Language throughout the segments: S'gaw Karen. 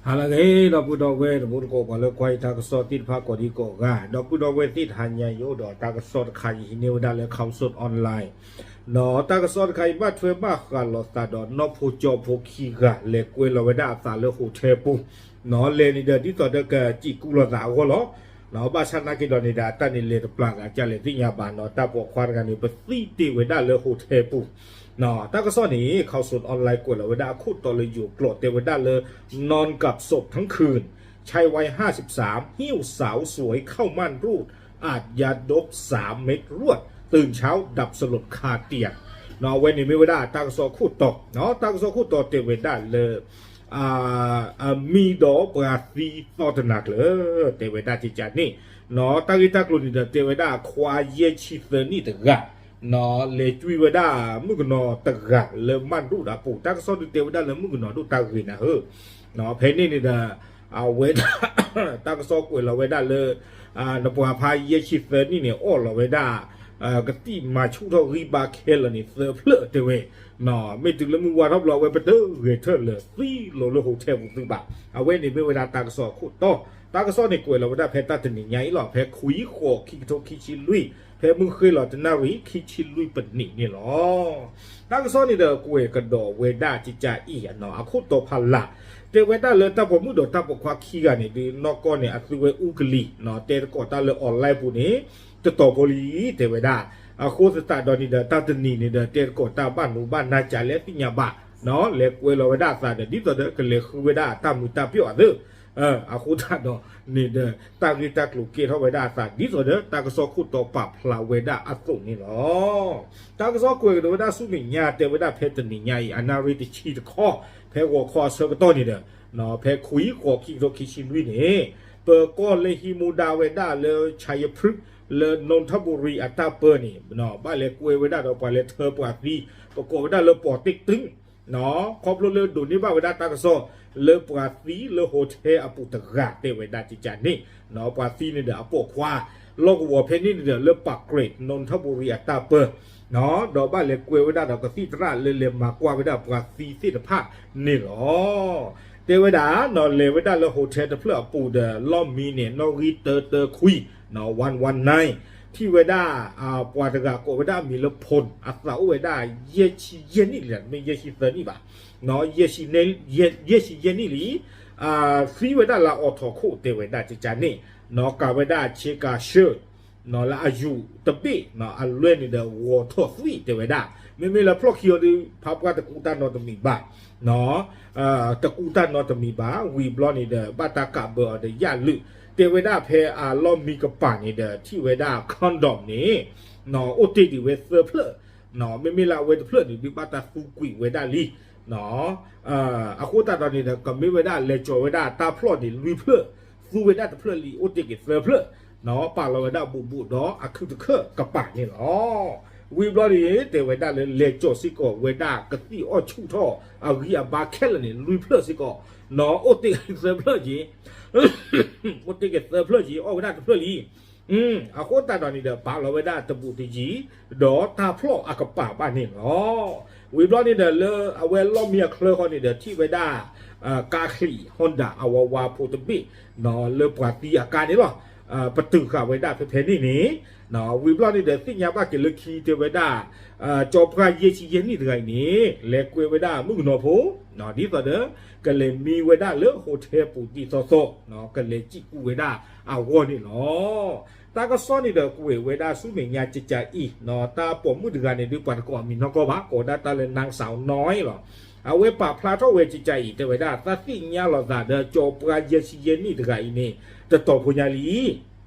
ဟါလၢအဂ့ၤ ဒီပုၢ်ဒီဝဲၢ်တံၤသကိး ပှၤလၢကွၢ်ယတၢ်ကစီၣ်သ့ၣ်တဖၣ်ကိးဒံကိးဂၤ, ဒီပုၢ်ဒီဝဲၢ်သ့ၣ်တဟါညါ ယအိၣ်ဒီးတၢ်ကစီၣ်တခါ ယဟံးန့ၢ်ဝဲဒၣ်လၢ Khaosod Online ဒီးတၢ်ကစီၣ်တခါအံၤ ဘၣ်ထွဲဘၣ်ဃးလိာ်သးဒီး နီၢ်ဖိကၠီဖိခံဂၤ လဲၤကွဲလီၤဝဲဒၣ်အသးလၢ hotel ပူၤ, လဲၤန့ၣ်ဒီး ဒ်သိးဒီးကစံၣ်ကူးလိာ်သးအဂီၢ်လီၤ. ဘၣ်ဆၣ်နာ်က့ဒီးန့ၣ်ဒီး အတၢ်န့ၣ်လဲၤတပျၢ်သးကလဲၣ်သ့ၣ်ညါဘၣ်နီၤ, တၢ်ပိာ်ခွါတဂၤန့ၣ် ပသံတ့ၢ်ဝဲဒၣ်လၢ hotel ပူၤ တၢ်ကစီၣ်န့ၣ် Khaosod Online ကွဲးလီၤဝဲဒၣ်အခိၣ်တီလၢယိၤကျိာ် တဲဝဲဒၣ်လၢ นอนกับศพทั้งคืน ชายวัยห้าสิบสาม หิ้วสาวสวยเข้าม่านรูด อาบยาดมสามเม็ดรวด ตื่นเช้าดับสลดคาเตียง အဝဲန့ၣ်မ့ၢ်ဝဲဒၣ်တၢ်ကစီၣ်ခိၣ်တီ, တၢ်ကစီၣ်ခိၣ်တီတဲဝဲဒၣ်လၢ အမံၤဒီးပှၤသံသီတနၤကျၢၤ တဲဝဲဒၣ်ကကန့ၣ်, တၢ်ဂ့ၢ်တၢ်ကျိၤန့ၣ်ဒီး တဲဝဲဒၣ်အခွါယဲၢ်ဆံသၢနံၣ်တဂၤ လဲၤကွံဝဲဒၣ်မုၣ်ကနီၤတဂၤလၢ ม่านรูด အပူၤ, တၢ်ကစီၣ်ဒုးတဲဝဲဒၣ်လၢမုၣ်ကနီၤဒိၣ်တၢ်ဂ့ၤနၤဧၢ, ဖဲန့ၣ်န့ၣ်ဒီး အဝဲဒၣ် တၢ်ကစီၣ်ကွဲးလီၤဝဲဒၣ်လၢ နပှၤဖါယဲၢ်ဆံသၢနံၣ်န့ၣ် အီၣ်လီၤဝဲဒၣ် ကသံၣ်မၤဆူၣ်ထီၣ်ဂံၢ်ဘါခဲလၢာ်န့ၣ် သၢဖျၢၣ်တဲဝဲ, မ့ၢ်တုၤလၢမုၢ်ဝါထီၣ်ဘျီ အဝဲပတဂဲၤထၢၣ်လၢာ်သံလီၤလၢ hotel ပူၤသုဘၣ်, အဝဲန့ၣ်မ့ၢ်ဝဲဒၣ်တၢ်ကစီၣ်အခိၣ်တီ, တၢ်ကစီၣ်န့ၣ်ကွဲးလီၤဝဲဒၣ်ဖဲတၢ်တနံၤညါအံၤလီၤ, ဖဲခွံဃိး ခံကထိခံဆံလွံၢ် ဖဲမုၢ်ဃ့ၢ်လီၤတနၣ်ရံၣ် ခံဆံလွံၢ်ပနံးန့ၣ်လီၤ. တၢ်ကစီၣ်န့ၣ်ဒီးကွဲးကဒီးဝဲဒၣ်ကကအံၤ အခိၣ်တီဖးလၢ်, တဲဝဲဒၣ်လၢတၢ်ပိာ်မုၣ်ဒီးတၢ်ပိာ်ခွါခံဂၤန့ၣ်ဒုး နီၢ်ကီၢ်န့ၣ် အသုဝဲအူကလံၤ တဲသကိးတၢ်လၢ online ပူၤန့ၣ် တတီၤဖိလံ တဲဝဲဒၣ်, အဃိသတးဒီးန့ၣ်ဒီး တၢ်တနံၤန့ၣ်ဒီး တဲသကိးတၢ်ဘၣ်နူဘၣ်နၢ်ကလဲၣ်သ့ၣ်ညါဘၣ်, လဲၤကွဲလီၤဝဲဒၣ်အသးဒီး ဒ်သိးဒီးကလဲၤဃုဝဲဒၣ်တၢ်မုာ်တၢ်ပၠီၣ်အသး အဃိသတးဒီးန့ၣ်ဒီး တၢ်ဂ့ၢ်တၢ်ကျိၤကဲထီၣ်ဝဲဒၣ်အသး ဒ်သိးဒီးတၢ်ကစီၣ်ခိၣ်တီပာ်ဖျါဝဲဒၣ်အသိးန့ၣ်လီၤ. တၢ်ကစီၣ်ကွဲးကဒီးဝဲဒၣ်ဆူမဲာ်ညါ တဲဝဲဒၣ်ဖဲတနံၤညါအံၤ အနၣ်ရံၣ်တဆံတခီ ဖဲဂီၤခီအဆၢကတီၢ်န့ၣ်ဒီး ဖဲခွံဃိး ခံကထိခံဆံလွံၢ်န့ၣ် ပၢၤကီၢ်လၢဟံးမူဒါဝဲဒၣ်လၢ ชัยพฤกษ์ လၢ นนทบุรี အတၢ်ပၢန့ၣ် ဘၣ်လဲၤကွဲဝဲဒၣ်ဒီးပှၤလဲၤထၢပှၤသံ ပကိးဝဲဒၣ်လၢ ป่อเต็กตึง ခီဖျိလၢဒိးန့ၢ်ဘၣ်ဝဲဒၣ်တၢ်ကစီၣ်လၢပှၤသံလၢ hotel အပူၤတဂၤ တဲဝဲဒၣ်ကကန့ၣ်, ပှၤသံန့ၣ်ဒီးအပိာ်ခွါ လီၢ်ကဝီၤဖဲန့ၣ်န့ၣ်ဒီးလၢ ปากเกร็ด นนทบุรี အတၢ်ပၢ ဒီးဘၣ်လဲၤကွဲဝဲဒၣ်ဒီးကသံၣ်သရၣ်လၢလဲၤမၤကွၢ်ဝဲဒၣ်ပှၤသံသ့ၣ်တဖၣ်န့ၣ်လီၤ. တဲဝဲဒၣ် လဲၤဝဲဒၣ်လၢ hotel တဖျၢၣ်အပူၤဒီး လီၢ်မံန့ၣ် နီၣ်ဂံၢ်တၢတၢခွံ one one nine ထံၣ်ဝဲဒၣ် ပှၤတဂၤကိးဝဲဒၣ်အမံၤလၢ ဖူၣ် အသးအိၣ်ဝဲဒၣ် ယဲၢ်ဆံယဲၢ်နံၣ်လံ, မ့ၢ်ယဲၢ်ဆံသၢနံၣ်ဘၣ်, ယဲၢ်ဆံယဲၢ်နံၣ်လံ, သံဝဲဒၣ်လၢအီၣ်ထီၣ်ခိၣ် တဲဝဲဒၣ်ကကန့ၣ်, ကၤဝဲဒၣ်ဆ့ကၤဆၢ လၢအယူၤတဘ့ၣ် အလွဲၢ်န့ၣ်ဒီးဂီၤထီၣ်သွံၣ် တဲဝဲဒၣ်, မ့မ့ၢ်လၢဖျီၣ်ခံအီၤဒီး ဖးပှၢ်တကူတၢ်နီတမံၤဘၣ် တကူတၢ်နီတမံၤဘၣ်, ဝံၤဘျီန့ၣ်ဒီး ဘၣ်တၢ်ကးဘၢအီၤဒီးယၣ်လုး, တဲဝဲဒၣ်ဖဲအလီၢ်မံကပၤန့ၣ်ဒီး ထံၣ်ဝဲဒၣ် condom န့ၣ် အိၣ်တ့ၢ်ဒံးဝဲသၢဖျၢၣ်, မ့မ့ၢ်လၢအဝဲတဖျၢၣ်န့ၣ် ဒုးဘၣ်တၢ်သူကွံာ်ဝဲဒၣ်လံ အဃိသတးဒီးန့ၣ်ဒီး ကမ့ၢ်ဝဲဒၣ်လဲၤကၠီၤဝဲဒၣ်တၢ်ဖျီၣ်န့ၣ် လွံၢ်ဖျၢၣ်, သူဝဲဒၣ်တဖျၢၣ်လံ အိၣ်တ့ၢ်က့ၤသၢဖျၢၣ်, ပာ်လီၤဝဲဒၣ်ဘူးဘူးဒီးအခုတခၢၣ်ကပၤန့ၣ်လီၤ. ဝံၤဘျီန့ၣ် တဲဝဲဒၣ်လၢလဲၤကၠီၤစ့ၢ်ကီးဝဲဒၣ်ကသံၣ်အီၣ်ဆူၣ်ထီၣ်အဂံၢ်အဘါခဲလၢာ်န့ၣ် လွံၢ်ဖျၢၣ်စ့ၢ်ကီး, အိၣ်တ့ၢ်က့ၤသၢဖျၢၣ်က့ၤ အိၣ်တ့ၢ်က့ၤသၢဖျၢၣ်က့ၤ အီၣ်ဝဲဒၣ်တဖျၢၣ်လံ အဃိသတးဒီးန့ၣ်ဒီး ပာ်လီၤဝဲဒၣ်တဘူးတယံၤ ဒီးတၢ်ဖျီၣ်အကပၤဘၣ်န့ၣ်လီၤ. ဝံၤဘျီန့ၣ်ဒီး လၢအဝဲလီၢ်မံအချၢဃီန့ၣ်ဒီး ထံၣ်ဝဲဒၣ် ကါချံၣ် Honda အဝၤဝါဖိတဘ့ၣ် လၢပှၤသံအကါန့ၣ်လီၤ. ပတုာ်ဃာ်ဝဲဒၣ်ဖဲဖဲန့ၣ်န့ၣ် ဝံၤဘျီန့ၣ်ဒီး သ့ၣ်ညါဘၣ်က့ၤလၢခံ တဲဝဲဒၣ် ကၠီပှၢ်ယဲၢ်ဆံယဲၢ်နံၣ်တဂၤအံၤန့ၣ် လဲၤကွဲဝဲဒၣ်မုၣ်ကနီၤဖိ ဒ်သိးဒီး ကလဲၤမံဝဲဒၣ်လၢ hotel ပူၤဒ်သိးသိး ကလဲၤစံၣ်ကူးဝဲဒၣ်အဂီၢ်န့ၣ်လီၤ. တၢ်ကစီၣ်န့ၣ်ဒီးကွဲးဝဲဒၣ်ဆူမဲာ်ညါကကအံၤ တၢ်ပိာ်မုၣ်တဂၤန့ၣ်ဒုး ပှၤတကိးအမံၤနီၢ်ကီၢ်ဘၣ် ကိးဒၣ်တၢ်လၢ นางสาวน้อย လီၤ. အဝဲပာ်ဖျါထီၣ်ဝဲကကအံၤ တဲဝဲဒၣ် သးသ့ၣ်ညါလိာ်သးဒီး ကၠီပှၢ်ယဲၢ်ဆံယဲၢ်နံၣ်တဂၤအံၤန့ၣ် တတီၤဖိညါလံ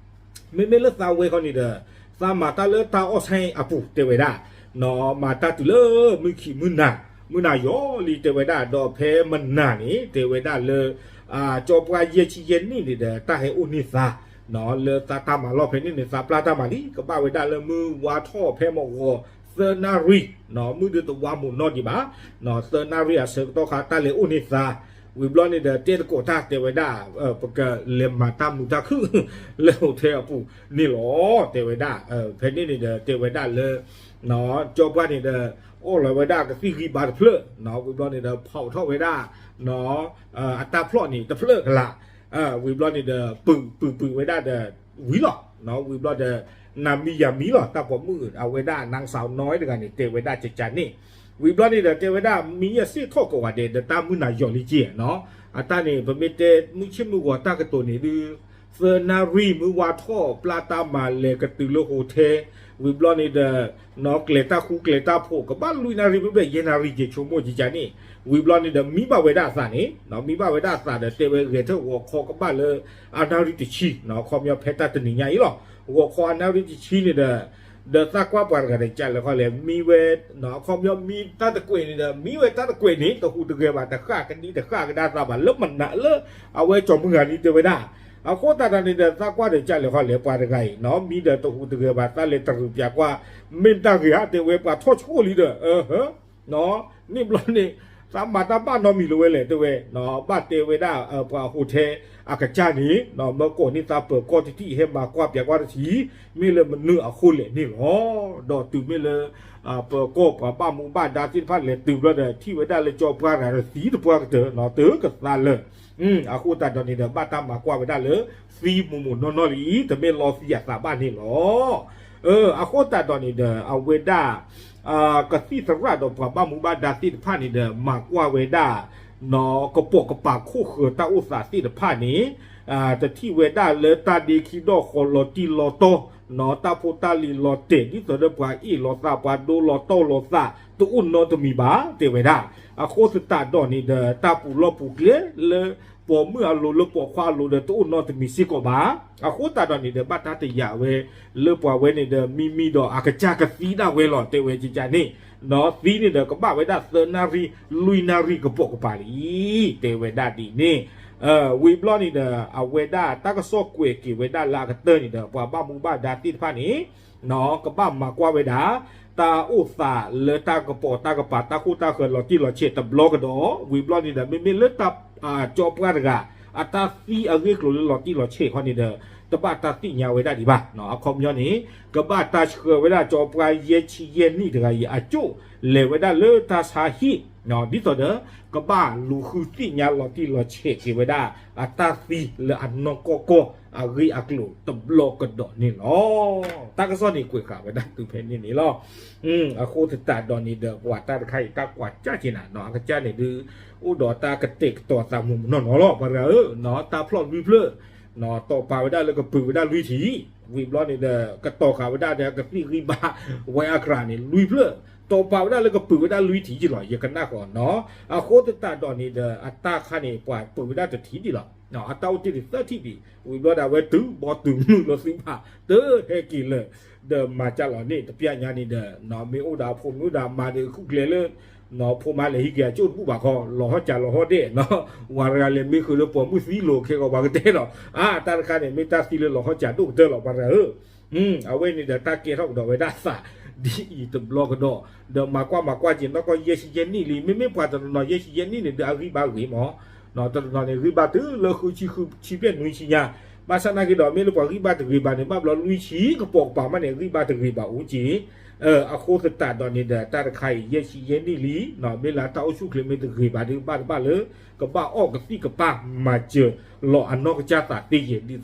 မ့မ့ၢ်လၢသးဝဲခီန့ၣ်ဒီး သးမၤတၢ်လၢတၢ်အီၣ်ဆဲအပူၤ တဲဝဲဒၣ်, မၤတၢ်တုၤလၢမုၢ်ခံမုၢ်နၤ မုၢ်နၤယီၤလံ တဲဝဲဒၣ် ဒီးဖဲမနၤန့ၣ် တဲဝဲဒၣ်လၢ ကၠီပှၢ်ယဲၢ်ဆံယဲၢ်နံၣ်န့ၣ်ဒီး တၢ်ဟဲအိၣ်န့ၢ်သး လၢသးတၢ်မၤလီၢ်ဖဲန့ၣ်န့ၣ် သးပျၢ်တၢ်မၤလံ ကဘၣ်ဝဲဒၣ်လၢမုၢ်ဝါထီၣ်ဖဲမဂီၤသၢနၣ်ရံၣ် မုၢ်ဒုးတဝါမိၢ်နီၢ်ဒံးဘၣ်, သၢနၣ်ရံၣ်အဆၢကတီၢ်ခါ တၢ်လဲၤအိၣ်န့ၢ်သး ဝံၤဘျီန့ၣ်ဒီးတဲသကိးတၢ်တဲဝဲဒၣ် ပကလဲၤမၤတၢ်မုာ်တၢ်ခုၣ် လၢ hotel အပူၤန့ၣ်လီၤ တဲဝဲဒၣ်. ဖဲန့ၣ်န့ၣ်ဒီးတဲဝဲဒၣ်လၢ ကၠီပှၢ်န့ၣ်ဒီး အီၣ်လီၤဝဲဒၣ်ကသံၣ်ဂံၢ်ဘါတဖျၢၣ် ဝံၤဘျီန့ၣ်ဒီးဖီးထီၣ်ဝဲဒၣ် အတၢ်ဖျီၣ်န့ၣ်တဖျၢၣ်ကလာ် ဝံၤဘျီန့ၣ်ဒီး ပုၢ်ပုၢ်ပုၢ်ဝဲဒၣ်ဒီး ဝံၤလီၤ. ဝံၤဘျီဒီး နၤမံယၤမံလီၤ တၢ်ပိာ်မုၣ်အဝဲဒၣ် နစးနီတဂၤန့ၣ် တဲဝဲဒၣ်ကကန့ၣ် ဝံၤဘျီန့ၣ်ဒီးတဲဝဲဒၣ် မံယဲၢ်စ့ၣ်ထီၣ်ကိးဂၤဒဲး ဒီးတၢ်မုၢ်နၤယီၤလံက့နီၤ အတၢ်န့ၣ် ပမ့ၢ်တဲမုၢ်ဆ့ၣ်မုၢ်ဂီၤတၢ်ကတိၤန့ၣ်ဒုး သၢနၣ်ရံၣ်မုၢ်ဝါထီၣ် ပျၢ်တၢ်မၤလဲၤကတုၤလၢ hotel ဝံၤဘျီန့ၣ်ဒီး ကျဲၤတၢ်ဃူကျဲၤတၢ်ဖိး ကဘၣ်လွံၢ်နၣ်ရံၣ် ဘၣ်ဘၣ်ယဲၢ်နၣ်ရံၣ်က့ၤ ဆိကမိၣ်ကကန့ၣ် ဝံၤဘျီန့ၣ်ဒီး မံဘၣ်ဝဲဒၣ်အသးန့ၣ် မံဘၣ်ဝဲဒၣ်အသးဒီးတဲဝဲဂဲၤထၢၣ်ဂီၤခီကဘၣ်လၢ အနၣ်ရံၣ်တဆံ အခီပညီဖဲတၢ်တနံၤညါအံၤလီၤ. ဂီၤခီအနၣ်ရံၣ်တဆံန့ၣ်ဒီး ဒီးသးကွၢ်ပှၤတဂၤဒီးကလဲၤခီလဲၤ မံဝဲ အခီပညီမံတၢ်တကွဲးန့ၣ်ဒီး မံဝဲတၢ်တကွဲးန့ၣ် တဟူးတဂဲၤဘၣ် တဃၣ်ကဒံတဃၣ်ကဒါသးဘၣ် လၢမနုၤလၢ အဝဲကၠီမုၢ်ဂၤလံတဲဝဲဒၣ်. အဃိသတးဒီးန့ၣ်ဒီး သးကွၢ်ဒီးကလဲၤခီလဲၤ ပှၤတဂၤအံၤနီၤ မံဒီးတဟူးတဂဲၤဘၣ် သးလဲၤတရူးပၠးကွၢ် မ့ၢ်တၢ်ဂ့ၤဧါ တဲဝဲပှၤထီၣ်ဆိလံဒီး န့ၣ်ဘျီန့ၣ် သးမၤတၢ်ဘၣ်နီတမံၤလၢၤဝဲလဲၣ် တဲဝဲ ဘၣ်တဲဝဲဒၣ် ပှၤ hotel အကစၢ်န့ၣ် မၢကိးန့ၢ်သးပၢၤကီၢ်တထံၣ် ဟဲမၤကွၢ်ပၠးကွၢ်တထံၣ် မ့ၢ်လၢမနုၤအဃိလဲၣ်န့ၣ်လီၤ. ဒီးတုၤမ့ၢ်လၢ ပၢၤကီၢ်ပှၤဘၣ်မူဘၣ်ဒါသ့ၣ်တဖၣ်လဲၤတုၤဘျီဒီး ထံၣ်ဝဲဒၣ်လၢကၠီပှၢ်တဂၤဒီးသံတပှၢ်ကတၢၢ် တကသါလၢာ် အဃိသတးဒီးန့ၣ်ဒီး ဘၣ်တၢ်မၤကွၢ်ဝဲဒၣ်လၢ သံမိၢ်မိၢ်နီၢ်နီၢ်လံ တမ့ၢ်လီသံအသးဘၣ်န့ၣ်လီၤ. အဃိသတးဒီးန့ၣ်ဒီး အဝဲဒၣ် ကသံၣ်သရၣ်ဒီးပှၤဘၣ်မူဘၣ်ဒါသ့ၣ်တဖၣ်န့ၣ်ဒီး မၤကွၢ်ဝဲဒၣ် ကပိာ်ကပၤခိၣ်ဃၢၤတၢ်အိၣ်သးသ့ၣ်တဖၣ်န့ၣ် တထံၣ်ဝဲဒၣ်လၢတၢ်ဒ့ခံဒီၣ်ဃီလီၤတံၢ်လီၤတီ တၢ်ဖိတၢ်လံၤလီၤတဲာ် ဒ်သိးဒီးပှၤအ့ၣ်လိာ်သး ပှၤဒိလိာ်တီၢ်လိာ်သး တအိၣ်နီတမံၤဘၣ် တဲဝဲဒၣ်. အဃိသတးဒီးန့ၣ်ဒီး တၢ်ပူၤလီၢ်ပူၤကျဲလၢ ပိာ်မုၣ်အလိၤလၢပိာ်ခွါအလိၤဒီး တအိၣ်နီတမံၤစ့ၢ်ကီးဘၣ်. အဃိသတးဒီးန့ၣ်ဒီး ဘၣ်တၢ်တယာ်ဝဲ လၢပှၤဝဲန့ၣ်ဒီး မံမံဒီးအကစၢ်ကသံဒၣ်ဝဲလီၤ တဲဝဲကကန့ၣ် သံန့ၣ်ဒီး ကဘၣ်ဝဲဒၣ်သၢနၣ်ရံၣ် လွံၢ်နၣ်ရံၣ်ကပိာ်ကပၤလံ တဲဝဲဒၣ်ဒ်န့ၣ်. ဝံၤဘျီန့ၣ်ဒီး အဝဲဒၣ်တၢ်ကစီၣ်ကွဲးက့ၤဝဲဒၣ်လၢအကတၢၢ်န့ၣ်ဒီး ပှၤဘၣ်မူဘၣ်ဒါသ့ၣ်တဖၣ်န့ၣ် ကဘၣ်မၤကွၢ်ဝဲဒၣ် တၢ်အိၣ်သးလၢတၢ်ကပိာ်တၢ်ကပၤ တၢ်ခိၣ်တၢ်ဃၢၤလီၤတံၢ်လီၤဆဲးတဘျီကဒီး ဝံၤဘျီန့ၣ်ဒီး မ့မ့ၢ်လၢတၢ် ကၠီပှၢ်တဂၤ အတၢ်သံအဂ့ၢ်အကျိၤလၢလီၤတံၢ်လီၤဆဲးခီန့ၣ်ဒီး တဘၣ်တၢ်သ့ၣ်ညါဝဲဒၣ်ဒံးဘၣ်. အခီပညီန့ၣ် ကဘၣ်တၢ်ဆှၢဝဲဒၣ်ကၠီပှၢ်ယဲၢ်ဆံယဲၢ်နံၣ်တဂၤအံၤ အကၠိၣ်လဲၤဝဲဒၣ်လၢတၢ်ဆါဟံၣ် ဒ်သိးဒီး ကဘၣ်လူၤဃုသ့ၣ်ညါလီၤတံၢ်လီၤဆဲးက့ၤဝဲဒၣ် အတၢ်သံလၢအနီၢ်ကီၢ်ကီၢ် အဂ့ၢ်အကျိၤတဘျီကဒီးန့ၣ်လီၤ. တၢ်ကစီၣ်န့ၣ်ကွဲးဃာ်ဝဲဒၣ်တုၤဖဲန့ၣ်န့ၣ်လီၤ. အဃိသတးဒီးန့ၣ်ဒီး ပှၤတၢ်တခါအံၤ တၢ်ကွၢ်ကၢ်က့ၤနၤနီၤ အကစၢ်န့ၣ်ဒုး အိၣ်ဒီးတၢ်ကတဲာ်ကတီၤသးမုၢ်မုၢ်နီၢ်နီၢ်လီၤ ပှၤတဂၤဧၢ, တၢ်ဖျီၣ်လွံၢ်ဖျၢၣ် တီၢ်ပာ်ဝဲဒၣ်လၢကပုာ်ဝဲဒၣ်လွံၢ်ထံၣ်, ဝံၤဘျီန့ၣ်ဒီး ကတီၢ်ဃာ်ဝဲဒၣ်ဒီးကသံၣ်ဂံၢ်ဘါ ဝဲအကြၢးန့ၣ် လွံၢ်ဖျၢၣ်, တီၢ်ပာ်ဝဲဒၣ်လၢကပုာ်ဝဲဒၣ်လွံၢ်ထံၣ်ယံလီၤ ယကနၣ်ဃီနီၤ, အဃိသတးဒီးန့ၣ်ဒီး အတၢ်ခါန့ၣ် ပှၤပုာ်ဝဲဒၣ်တထံၣ်ဒံးလီၤ, အတၢ်အိၣ်တ့ၢ်ဒံးသၢထံၣ်ဒံး, ဝံၤဘျီဒၣ်ဝဲတုၤဘီတုၤမုၢ်လီၤသံဘၣ် တဟဲက့ၤလၢၤ, ဒီးမၤကၢ်လီၤန့ၣ် တပျၢ်ညါန့ၣ်ဒီး မ့ၢ်အိၣ်ဒီးအဖိမ့ၢ်အိၣ်ဒီးအမါဒီး ဃုကျဲလၢ ဖိမါလဲၤဟံးက့ၤအကၠိၣ်တဘူၣ်ဘၣ်ခီ လီၤဟီၣ်ကၠးလီၤဟီၣ်ဒဲး, ဝၤတဂၤလဲၤမ့ၢ်ဃုာ်လၢပိာ်မုၣ်သံလိာ်ခဲဂီၤပှၤကတဲလီၤ, အါ တၢ်တခါန့ၣ် မ့ၢ်တၢ်သံလၢလီၤဟီၣ်ကၠးဒိၣ်ကတၢၢ်လီၤ ပှၤတဂၤဧၢ, အဝဲန့ၣ်ဒီးတၢ်ကဲထီၣ်ကဒီးဝဲဒၣ်သး ဒ်အံၤတဘျီကဒီး, ဒီးမၤကွၢ်မၤကွၢ်က့ၤ နီၢ်ကီၢ်ယဲၢ်ဆံယဲၢ်နံၣ်လံ, မ့မ့ၢ်ပှၤတနီၤနီၤ ယဲၢ်ဆံယဲၢ်နံၣ်န့ၣ် ဒီးအဂံၢ်ဘါဂ့ၤမး, တနီၤနီၤန့ၣ် ဂံၢ်ဘါတုၤလၢဃုဆံဃုဆံဘျဲၣ်နွံဆံညါ, ဘၣ်ဆၣ်နာ်က့ဒီး မ့ၢ်လၢပှၤဂံၢ်ဘါတဂ့ၤဘၣ်န့ၣ် ဘၣ်ဘျီလွံၢ်ဆံကပိာ်ကပၤမးန့ၣ် အဂံၢ်ဘါတဂ့ၤဘၣ်အိၣ်က့ၤ, အဃိသတးဒီးန့ၣ်ဒီး တၢ်တခါအံၤ ယဲၢ်ဆံယဲၢ်နံၣ်လံ, မ့ၢ်လၢတၢ်အိၣ်ဆူၣ်အိၣ်ချ့မ့ၢ်တဂ့ၤဘၣ်ဒီး ဘၣ်တဘၣ်လၢ ကဘၣ်အီၣ်ကသံၣ်ကပၢ်မၤစၢၤလီၤအနီၢ်ကစၢ်သးသ့ယဲၢ် ဒ်သိးဒီး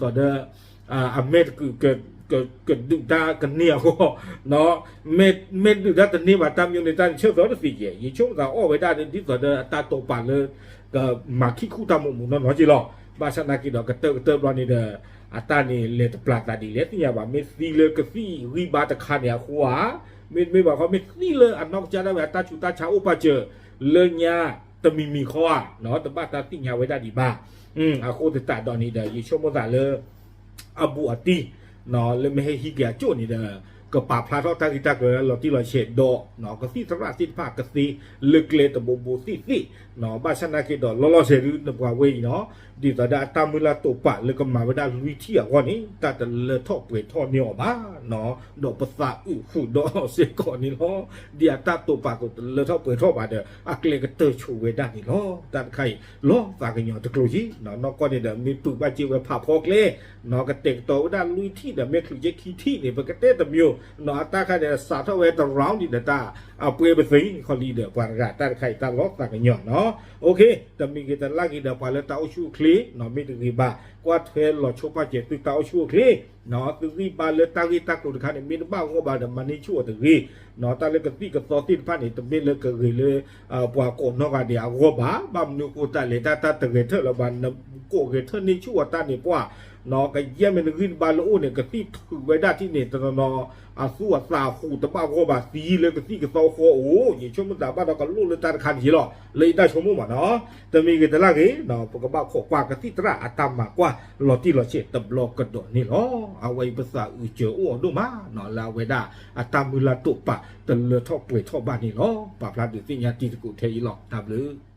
အမဲာ်တကုး ကဒုးတၢ်ကန့ၢ်အဂီၢ်, မ့ၢ်ဒုးတၢ်တန့ၢ်ဘၣ် တၢ်မၠိန့ၣ် တၢ်န့ၣ်ဆၢသီတသ့ယဲၢ်, ယဆိကမိၣ်သးအီၣ်ဝဲဒၣ်ဒ်သိးဒီးအတၢ်တိာ်ပာ်လၢ ကမၤခံခူၣ်တၢ်မူးမူးနီၢ်နီၢ်က့လီၤ, ဘၣ်ဆၣ်နာ်က့ဒီးကတၢၢ်ကတၢၢ်ဘျီန့ၣ်ဒီး အတၢ်န့ၣ်လဲၤတပျၢ်သးဒ်လဲၣ်သ့ၣ်ညါဘၣ်, မ့ၢ်သံလၢကသံၣ်ဂံၢ်ဘါတခါန့ၣ်အဃိဧါ, မ့တမ့ၢ်ဘၣ်ခီ မ့ၢ်သံလၢအနီၢ်ကစၢ်ဒၣ်ဝဲအတၢ်ဆူးတၢ်ဆါအိၣ်ပာ်စၢၤလၢညါတမံၤမံၤဃီဧါ, တဘၣ်တၢ်သ့ၣ်ညါဝဲဒၣ်ဒံးဘၣ်, အဃိသတးဒီးန့ၣ်ဒီး ယဆိကမိၣ်သးလၢ အဘူးအတံၢ် လၢမ့ၢ်ဟဲဟံးက့ၤအကၠိၣ်န့ၣ်ဒီး ကပာ်ဖျါထီၣ်တၢ်ဂ့ၢ်တၢ်ကျိၤလၢလီၤတံၢ်လီၤဆဲးဒီး ကသံၣ်သရၣ်သ့ၣ်တဖၣ်ကသ့လၢကျဲတဘိဘိသ့ၣ်သ့ၣ်, ဘၣ်ဆၣ်နာ်က့ဒီး လီၤလီၤဆဲးဒုးနပှၤဝဲအံၤနီၤ ဒ်သိးဒီးအတၢ်မုၢ်လၢ်တိာ်ပာ်လၢကမၤဝဲဒၣ်လွံၢ်ထံၣ်အဂီၢ်န့ၣ် တၢ်တလၢထီၣ်ပှဲၤထီၣ်န့ၢ်အီၤဘၣ်, ဒီးပသးအုးဃုာ်ဒီးစ့ၢ်ကီးန့ၣ်လီၤ. ဒ်အတၢ်တိာ်ပာ်ကတလၢထီၣ်ပှဲၤထီၣ်ဘၣ်ဒီး အကျဲကတၢၢ်ဆိးဝဲဒၣ်န့ၣ်လီၤ. တၢ်တခါအံၤ လီၤသးကညီၤတကျိၤယံၤ, နီၢ်ကီၢ်န့ၣ်ဒီး မ့ၢ်ပုၢ်ဘၣ်စ့ၢ်ဝဲဖးဖီကျဲ ကတဲာ်ကတီၤဝဲဒၣ်လွံၢ်ထံၣ်ဒီး မ့ၢ်ချုးကဲခံထံၣ်န့ၣ် ပကတဲတမံၤ, နီၢ်အတၢ်ခါဒီး စးထီၣ်ဝဲတ round ဒံးဒီးတၢ်အပှဲၤပသ့ခီလံဒီး ပှၤတဂၤတၢ်တခါအံၤ တၢ်လီၤသးကညီၤနီၢ်. တမံၤဂ့ၤတလါဂ့ၤဒီး ပှၤလၢတၢ်အိၣ်ဆူၣ်အိၣ်ချ့ မ့ၢ်တဂ့ၤဘၣ် ကွၢ်ထွဲလီၤဆိပာ်စၢၤသုတၢ်အိၣ်ဆူၣ်အိၣ်ချ့ သုဂံၢ်ဘါလၢတၢ်ဂ့ၢ်တၢ်ကျိၤတခါန့ၣ် မ့ၢ်တဘၣ်ဂီၢ်ဘၣ်ဒီး မၤန့ၢ်ဆူၣ်အီၤတဂ့ၤ, တၢ်လၢကသံၣ်ကသီသ့ၣ်တဖၣ်န့ၣ် တမ့ၢ်လၢကဂ့ၤလၢ ပှၤကိးနီၢ်ဂၤဒဲးအဂီၢ်ဘၣ်, ဘၣ်မနုၤဃိသတးလဲၣ် တၢ်တဂဲၤထၢၣ်လၢၤဘၣ် နကိးဂဲၤထၢၣ်န့ၢ်ဆူၣ်အီၤတၢ်န့ၣ်ပှၤ ကယဲၢ်မ့ၢ်နဂံၢ်နဘါလၢအိၣ်န့ၣ် ကသံၣ်ထုးဝဲဒၣ်ထံၣ်န့ၣ် တနီၤနီၤ အသူအသးဟူးတဘၣ်ဂီၢ်ဘၣ်သံလၢကသံၣ်ကသီဃီအိၣ်, ယဆိကမိၣ်သးဘၣ်ဒီးကလိၣ်လၢတၢ်တခါန့ၣ်ယံၤလီၤ လၢယတၢ်ဆိကမိၣ်မးနီၢ်. တမံၤဂ့ၤတလါဂ့ၤ ပကဘၣ်ခိးကွၢ်ကသံၣ်သရၣ်အတၢ်မၤကွၢ်လီၤတံၢ်လီၤဆဲးတဘျီကဒီးန့ၣ်လီၤ. အဝဲအံၤပသးအုးစၢၤအိၣ်အီၤဒိၣ်မးနီၢ် လၢအဝဲဒၣ်အတၢ်မုၢ်လၢ်တိာ်ပာ်တလၢထီၣ်ပှဲၤထီၣ်ဘၣ်န့ၣ်လီၤ. ပာ်ဖျါဒုးသ့ၣ်ညါတံၤသကိးထဲအံၤလီၤ. တၢ်ဘျုး